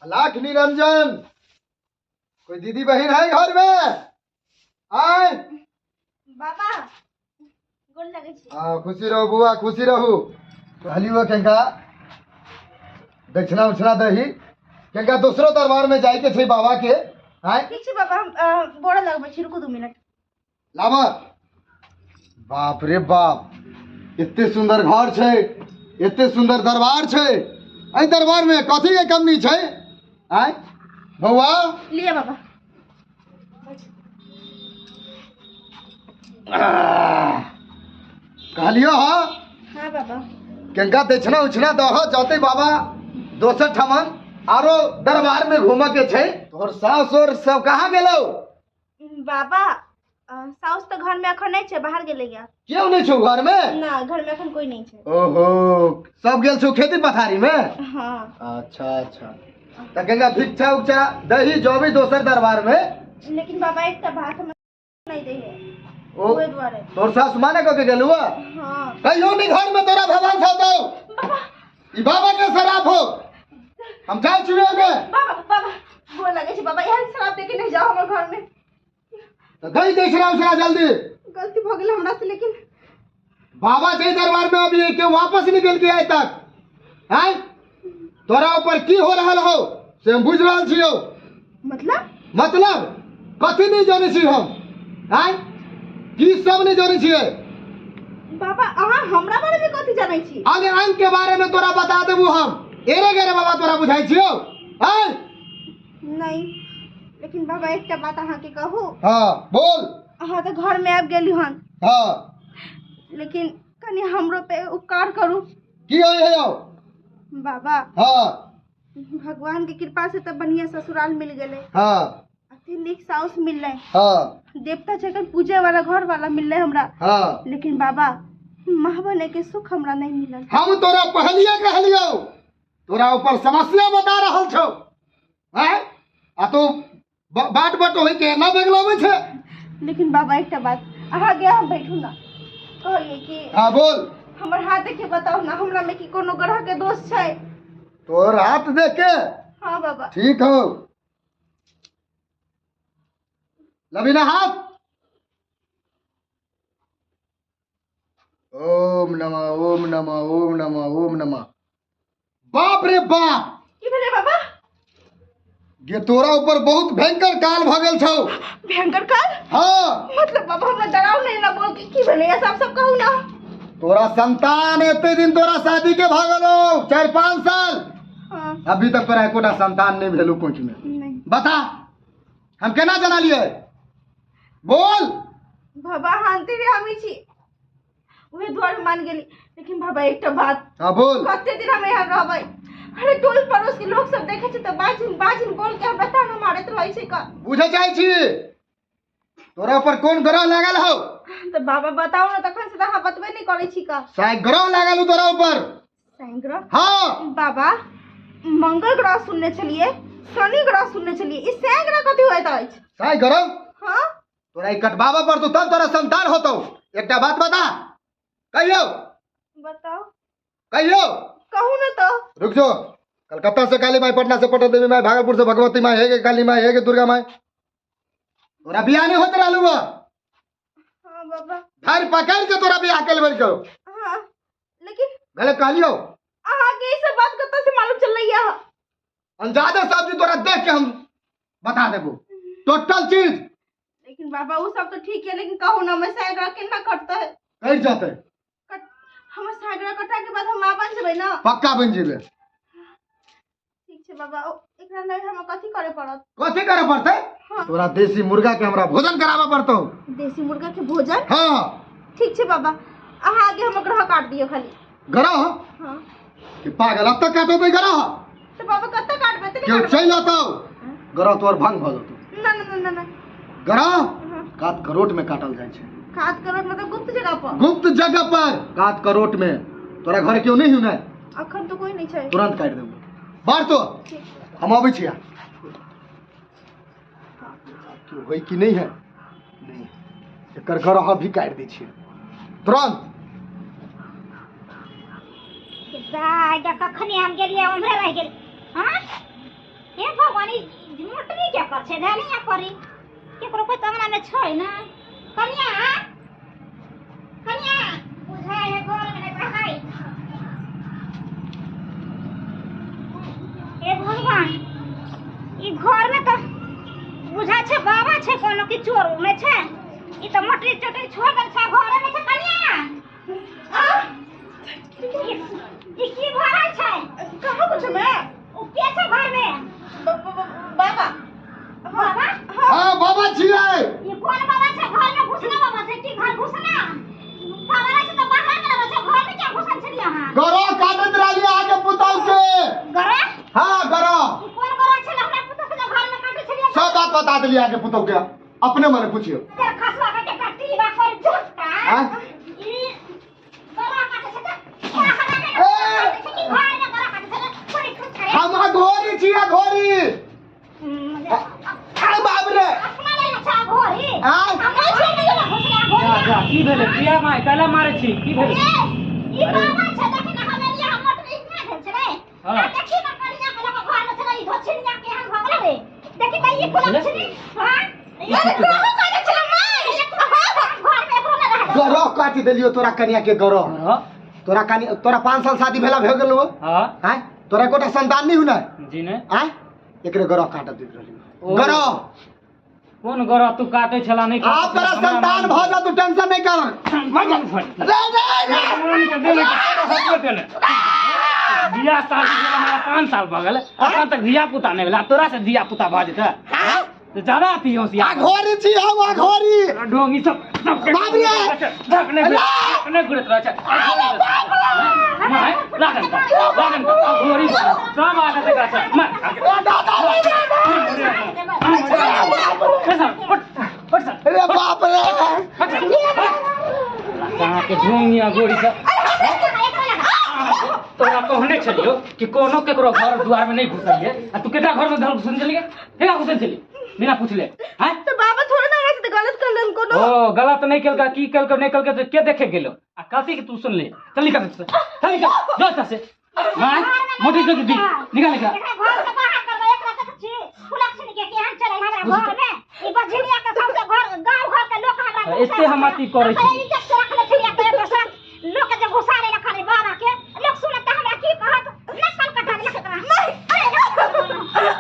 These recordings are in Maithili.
लाख निरंजन, कोई दीदी बहन है घर में? आय बाबा गोर लगै छी। हाँ खुशी रहू बुआ, खुशी रहू। कहली वो केंका दक्षिणा उक्षिणा दही, केंका दोसरो दरबार में जाय के छै बाबा के। आय ठीक छै बाबा, हम बोरा लगबै छी, रुकू 2 मिनट। लाबा। बाप रे बाप, एते सुंदर घर छै, एते सुंदर दरबार छै, एहि दरबार में कथी के कमी छै? आय बौआ लिअ बाबा। कहलियो हाँ। हाँ बाबा। केंका दक्षिणा उक्षिणा दह जते बाबा दोसर ठमन आरो दरबार में घूम के छै। तोहर सास और सब कहाँ गेलो? बाबा साउस तो घर में अखन नहीं छै, बाहर गेलै या। क्यों नहीं छौ घर में? ना घर में अखन कोई नहीं छै। ओहो सब गेल छौ खेती पथारी में? हाँ। अच्छा अच्छा, त गंगा भिक्षा उक्षा दही जबी दोसर दरबार में। लेकिन बाबा एक बात हम नहीं दे है। ओ ओए द्वारे तोर सास माने क के गेलु? हां। कहियो नहीं घर में तोरा भगवान छौ बाबा। ई बाबा के शराब हो, हम जाय छियै के। बाबा बाबा गोर लगे छै बाबा, एहन शराब दे के नहीं जाओ हमर घर में। त दही दक्षिणा उक्षिणा जल्दी। गलती भ गेल हमरा से, लेकिन बाबा जे दरबार में अभी के वापस निकल के आए तक हैं तोरा ऊपर की हो रहल हो से हम बुझ रहल छियौ। मतलब? मतलब कथी नहीं जानै छी हम, हैं की सब नहीं जानै छियै। बाबा अहाँ हमरा बारे में कथी जानै छी? अंग अंग के बारे में तोरा बता देबू हम, एरे गेरे बाबा तोरा बुझाइ छियौ हैं? नहीं, लेकिन बाबा एकटा बात अहाँ के कहू। हाँ बोल। अहाँ तो घर में आबि गेली हन। हाँ। लेकिन कनी हमरो पे उपकार करू। की होय है यौ? बाबा। हाँ। भगवान के कृपा से तो बढ़िया ससुराल मिल गेले। हाँ। अति नीक साउस मिलले। हाँ। देवता जखन पूजे वाला घर वाला मिलले हमरा। हाँ। लेकिन बाबा माँ बने के सुख हमरा नहीं मिलल। हम तोरा पहलिए कहलियौ, तोरा ऊपर समस्या बता रहल छौ हैं, आ तू बाट बट होई के ना बेगलाबै छै। लेकिन बाबा एकटा बात, अहाँ गया हम बैठू ना, कहलिए कि हाँ बोल। हमर हाथ देख के बताओ ना हमरा में की कोनो ग्रह के दोष छै? तोर हाथ देख के? हाँ बाबा। ठीक हो, लबीना हाथ। ओम नमः ओम नमः ओम नमः ओम नमः। बाप रे बाप, की भेलै बाबा? गे तोरा ऊपर बहुत भयंकर काल भ गेल छौ। भयंकर काल? हाँ। मतलब बाबा हमरा डराव नहीं ना बोल के की भेलै सब सब कहू ना। तोरा संतान एते दिन तोरा शादी के भ गेलौ 4-5 साल। हाँ। अभी तक तोरा एकोटा संतान नहीं भेलौ कोच में। नहीं। बता हम केना जना लिए? बोल। बाबा हानते रे हमी छी उहे द्वार मान गेली। लेकिन बाबा एकटा बात। हाँ बोल। कते दिन हम यहाँ रहबै? अरे टोल पड़ोस के लोग सब देखे छै त बाजिन बाजिन बोल के हमरा ताना मारैत रहै छै। का बुझे चाहै छी तोरा पर कोन ग्रह लागल हौ? त बाबा बताओ ना, तखन से त अहाँ बतबे नहीं करै छी। का साइ ग्रह लागल हौ तोरा ऊपर? साइ ग्रह? हाँ। बाबा मंगल ग्रह सुनने छलिए, शनि ग्रह सुनने छलिए, ई साइ ग्रह कथी होइत अछि? साइ ग्रह? हाँ। तोरा ई कटबाबऽ पड़तौ तब तोरा संतान होतौ। एकटा बात बता, कहियौ? बताओ। कहियौ? कहू ना तो। रुक जो। कलकत्ता से काली माई, पटना से पटन देवी माई, भागलपुर से भगवती माई, हे गे काली माई, हे गे दुर्गा माई, तोरा बियाह नहीं होत रहलू बा? हाँ बाबा। धर पकड़ के तोरा बियाह के लेबल करो। हाँ, लेकिन गलत कहलियौ? अहाँ के ई सब बात कतऽ से मालूम चललैया? अंजादे सब जी तोरा देख के हम बता देबो टोटल चीज। लेकिन बाबा वो सब तो ठीक है, लेकिन कहू ना मैं साइग्रा केना कटतै? कटि जतै। हमर साइग्रा कटा के बाद हम माँ बन जेबै ना? पक्का बन जेबै। ठीक छै बाबा, एकरा लेल हमरा कथी करे पड़त? कथी करे पड़तै? हाँ। तोरा देसी मुर्गा के हमरा भोजन कराबऽ पड़तौ। देसी मुर्गा के भोजन? हाँ। ठीक छै बाबा, अहाँ आगे हमर ग्रह काट दियौ खाली। ग्रह? हाँ। कि पागल, अब तक काटतै ग्रह? तो बाबा कतऽ काटबै? तऽ केओ चलि अतौ ग्रह तोहर भंग भऽ जेतौ। ना ना ना ना ना। ग्रह हाँ। कात करोट में काटल जाइ छै। कात करोट मतलब गुप्त जगह पर? गुप्त जगह पर, कात करोट में। तोरा घर केओ नहीं हुने? अखन तो कोई नहीं छै। तुरंत काटि देबो। बाहर तो हम अबै छियै। केओ होइ कि नहीं है? नहीं, एकर ग्रह भी काटि दै छियै तुरंत। कखनी हम गेलियै उम्हरे रहि गेल। हाँ भगवान, ई मोटरी के पर छै धनी या परी केकरो कोई तंगना में छै ना। कनिया कनिया बुझाय है घर में नहीं पढ़ाई। हे भगवान, ई घर में तो बुझा छै बाबा छै कोनो की चोर में छै। ई तो मोटरी चोटरी छोड़ देल छै घर में छै। कनिया ई की भऽ रहल छै? कहाँ कुछ मैं ओ के छै घर में? बाबा। बाबा? हाँ बाबा छियै। ई कोन बाबा छै घर में घुसना? बाबा छै की घर घुसना? बाबा रहै छै तऽ बाहर में रहै छै, घर में क्या घुसल छलियै अहाँ? गरह काटैत रहलियै अहाँके पुतहु के। गरह? हाँ गरह। ई कोन गरह छलै हमरा पुतहु के घर में काटै छलियै? सब बात बता देलियै अहाँके पुतहु के, अपने मने पुछियौ। तेरे खसुआ के कट्टी बा कोई झूठा। आँय? ई गरह काटै छै तऽ बाहर में काटै छै कि घर में गरह काटै छै? कोई झूठा रे। हम अघोरी छियै, अघोरी। आ बाप रे। अपना लेल छै अघोरी। आँय? हम नहि छियै ने घुसना अघोरी। जा जा, की भेलै किया माय कैला मारै छी, की भेलै? ई बाबा छै देखी ना, हम एलियै, हम मोटर इतना भेल छलै। हाँ। आ देखी ना कनिया के लग घर में छलै, ई धोछिनिया केहन भऽ गेलै रे। देखी तऽ ई कुलक छलै। हां अरे गरह काटै छलै माय। घर में एकरो नहि रहै। गरह काटि देलियौ तोरा कनिया के गरह। हाँ। तोरा कनिया, तोरा 5 साल शादी भेला भऽ गेलौ। हाँ। आँय, तोरा एकोटा संतान नहि हुनै? जी नहि। आँय, एकरे गरह काटऽ दैत रहलियौ। ओ। गरह। कोन गरह तू काटै छला? नहि आब तोरा संतान भऽ जाउ, तू टेंशन नहि कर। रे रे रे। बियाह शादी भेल हमरा 5 साल भऽ गेल, अखन तक धिया पुता नहि भेल, तोरा से धिया पुता भऽ जेतै तऽ ज्यादा अथी होशियार। अघोरी छी हम, अघोरी। ढोंगी सब सब बाप रे। धक नहि नहि घुरैत रहै छै। माय लागन का लागन का अघोरी सब आदत एकरा छै। माय रे बाप रे। कहाँ के ढोंगी अघोरी सब। तोरा कहने छलियो कि कोनो केकरो घर दुआर में नहीं घुसलिए, आ तू केटा घर में धर घुसल छलिए? केटा घुसल छली बिना पूछले? हैं? तो बाबा थोड़ा ना हमरा साथे गलत करलन कोनो। ओ गलत नहीं केलका, की केलका नहीं केलका के देखे गेलो? आ कथी के तू सुनले? चल निकल से, चल निकल जो एतऽ से। माय मोटी जो दी निकाल निकाल। एकरा घर से बाहर करबै, एकरा देखै छी कुलक छनि के केहन चलै हमरा घर में। ई बझिनिया के सबसे घर गांव घर के लोक हमरा एते हम अथी करै छी। इज्जत से रखले छलियै तऽ एकर साथ लोक जे घुसा लेलक खाली बाबा के, लोक सुनत तऽ हमरा की कहत? नक्कल कटा देलक एकरा।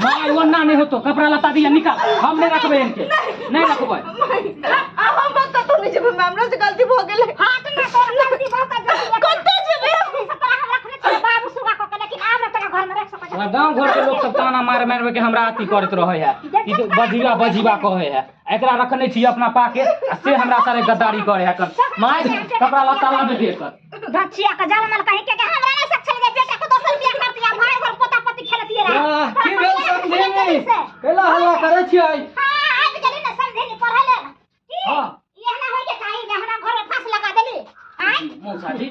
माय ओना नहीं होतो, कपड़ा लत्ता दिया निकाल, हम नहीं रखबै इनके, नहीं रखबै। आ हम कतौ नहि जेबै, हमरा से गलती भऽ गेलै। हां तऽ ना तोर गलती भऽ गेल। कतौ जेबै? तोरा हम रखने छियै बाबू सुगा कऽ के, लेकिन आब ने तोरा घर में रख सकै छी। गांव घर के लोक सब ताना मार मार के हमरा अथी करैत रहै है, ई तो बजीवा बजीवा कहै है। एकरा रखने छी अपना पाके, आ से हमरा सारे गद्दारी करे है। कर माय कपड़ा लत्ता लाबे दे कर। गछिया के जलमल कहीं के हमरा नहीं सक छलै बेटा के दोसर बियाह करतिया, भाई घर पोता पोती खेलतिए रहे। की भेल समझेनी? कैला हल्ला करै छियै? हां आबि गेली ने समझेनी पढ़ै ले। की हां एहना होय के चाही ने, हमरा घर में फांस लगा देली। आय मौसा जी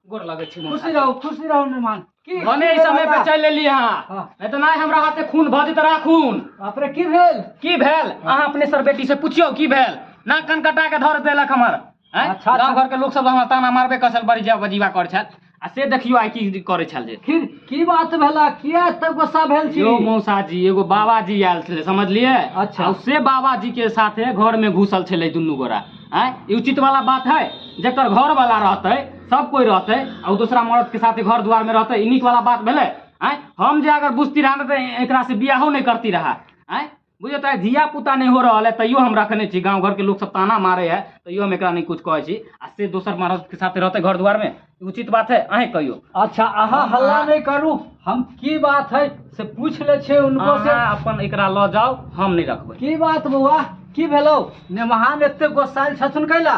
गोर लगै छी। खुशी रहू, खुशी रहू मेहमान। की भने ई समय पे चलि एली अहाँ, नहीं तऽ नहि हमरा हाथे खून भऽ जेतै रहा खून। बाप रे, की भेल? की भेल? अहाँ अपने सर बेटी से पुछियौ की भेल। ना कन कटा के धर देलक हमर। अच्छा। गाँव घर के लोक सब हमरा ताना मारबे कसल बड़ी जा बजीवा कर छल, आ से देखियौ आइ की करै छल जे। फिर की बात भेला? किया एते गुस्सा भेल छी? यो मौसा जी एगो बाबा जी आयल छलै, समझलियै? अच्छा। आ से बाबा जी के साथे घर में घुसल छलै दुनू गोरा। आँय, ई उचित वाला बात है? जकर घर वाला रहतै सब कोई रहतै, आ दूसरा मर्द के साथे घर दुआर में रहतै, ई नीक वाला बात भेलै? आँय, हम जे अगर बुझती रहा तऽ एकरा से बियाहो नहीं करती रहा। आँय बुझियौ तऽ धिया पुता नहीं हो रहल है तैयो हम रखने छी। गाँव घर के लोक सब ताना मारे है तैयो हम एकरा नहीं कुछ कहै छी, आ से दोसर मर्द के साथे रहतै घर दुआर में, उचित बात है? अहें कहियौ। अच्छा अहाँ हल्ला नहीं करू, हम की बात है से पूछ ले छियै उनको से। अहाँ अपन एकरा लऽ जाउ, हम नहीं रखबै। की बात बौआ, की भेलौ? नेमहान एते गोसाइल छथुन कैला?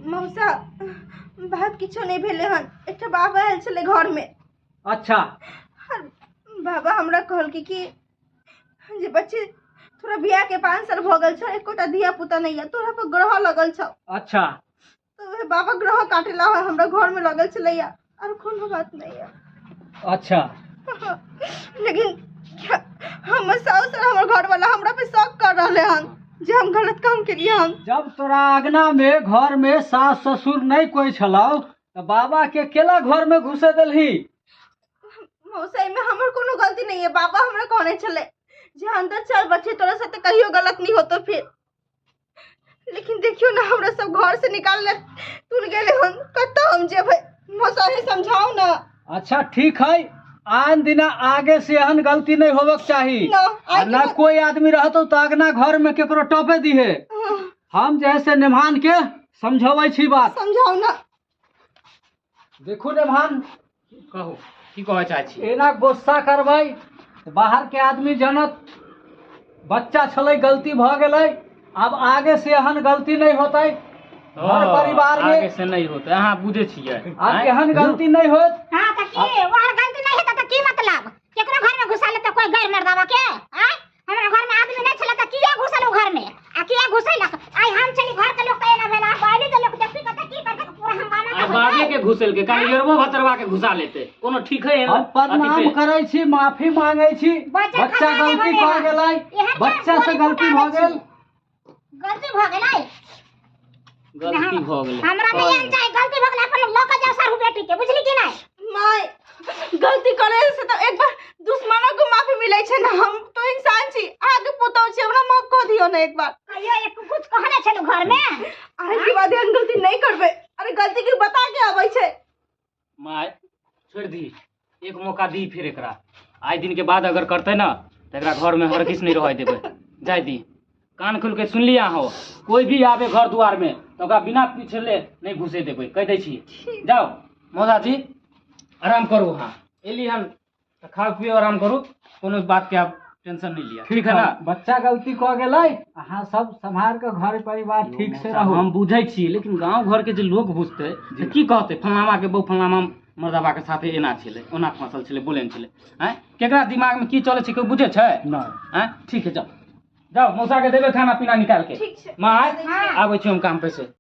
मौसा बात किछो नहि भेलै हन, एकटा बाबा आयल छलै घर में। अच्छा। बाबा हमरा कहलकै कि जे बच्चे तोरा बियाह के 5 साल भऽ गेल छौ, एकोटा धिया पुता नहि है, तोरा पर ग्रह लगल छौ। अच्छा। तो वह बाबा ग्रह काटेला हमरा घर में लगल छलैया, और कोनो बात नहीं है। अच्छा। लेकिन हमर साउस और हमर घर वाला हमरा पे शक कर रहले हन जे हम गलत काम केलिए हन। जब तोरा आंगना में घर में सास ससुर नहीं कोई छलौ तो बाबा के केला घर में घुसे देलही? मौसा एहिमे हमर कोनो गलती नहीं है, बाबा हमरा कहने छलै जे अंदर चल बच्चे, तोरा साथे कहियो गलत नहीं होतो फिर। लेकिन देखियो ना हमरा सब घर से निकाल ले तुल गेले हन, कतऽ हम जेबै? मौसा हे समझाओ ना। अच्छा ठीक है, आन दिना आगे से एहन गलती नहीं होबक चाही। ना, आ ना कोई आदमी रहतो तो अगना घर में केकरो टपे दिहे। हम जे है से नेमान के समझाबै छी बात। समझाओ ना। देखू नेमान, कहू की कहै चाहै छी? एना गुस्सा करबै बाहर के आदमी जनत, बच्चा छलै गलती भऽ गेलै, आब आगे से एहन गलती नहीं होतै घर परिवार में। आगे से नहीं होतै, अहाँ बुझै छियै। आब एहन गलती नहीं होत। हाँ त की वहाँ गलती नहीं हेतै त की मतलब? केकरो घर में घुसा लेतै कोई गैर मर्दावा के? आय हमरा घर में आदमी नहीं छलै त किया घुसल उ घर में? आ किया घुसैलक? आइ हम छली घर के लोग त एना भेल, आ बाहरी के लोग देखी कतऽ की करतै, पूरा हंगामा आ बाबे के घुसेलकै, काली अरबो भतरवा के घुसा लेतै, कोनो ठीक है? हम प्रणाम करै छी, माफी मांगै छी, बच्चा गलती भऽ गेलै, बच्चा से गलती भऽ गेल, गलती भऽ गेलै, गलती भऽ गेलै। हमरा नहीं एहन चाही, गलती भऽ गेलै अपन लऽ के जाओ सारू बेटी के, बुझली कि नहीं? My गलती करे से तो एक बार दुश्मनों को माफी मिलै छै ना, हम तो इंसान छी, अहाँके पुतहु छी, हमरा माफ कऽ दियौ ना एक बार। कहियो एक कुछ कहने छलु घर में? आइ के बाद एहन गलती नहीं करबै। अरे गलती के बता के आबै छै। My छोड़ि दी, एक मौका दी फिर एकरा, आइ दिन के बाद अगर करतै ना तऽ एकरा घर में हरगिज नहीं रहै देबै। जाय दी, कान खोल के सुन लिया हो, कोई भी आवे घर द्वार में तो ओकरा बिना पिछले नहीं घुसे देबै, कहि दै छी। जाओ मौसा जी आराम करू, हाँ एली हन तऽ खाओ पियो आराम करू, कोनो बात के आप टेंशन नहीं लिया, ठीक है ना? बच्चा गलती कऽ गेलै, अहाँ सब सम्हार के घर परिवार ठीक से रहू। हम बुझै छी, लेकिन गाँव घर के जे लोग बुझतै तऽ की कहतै? फलामा के बहु फलामा मर्दबा के साथे एना छलै, ओना फंसल छलै, बोलेन छलै, आँय केकरा दिमाग में की चलै छै कोई बुझै छै? नहि। आँय ठीक है, जाओ जाओ मौसा के देबै खाना पीना निकाल के। ठीक छै। माय आबै छी हम काम पे से।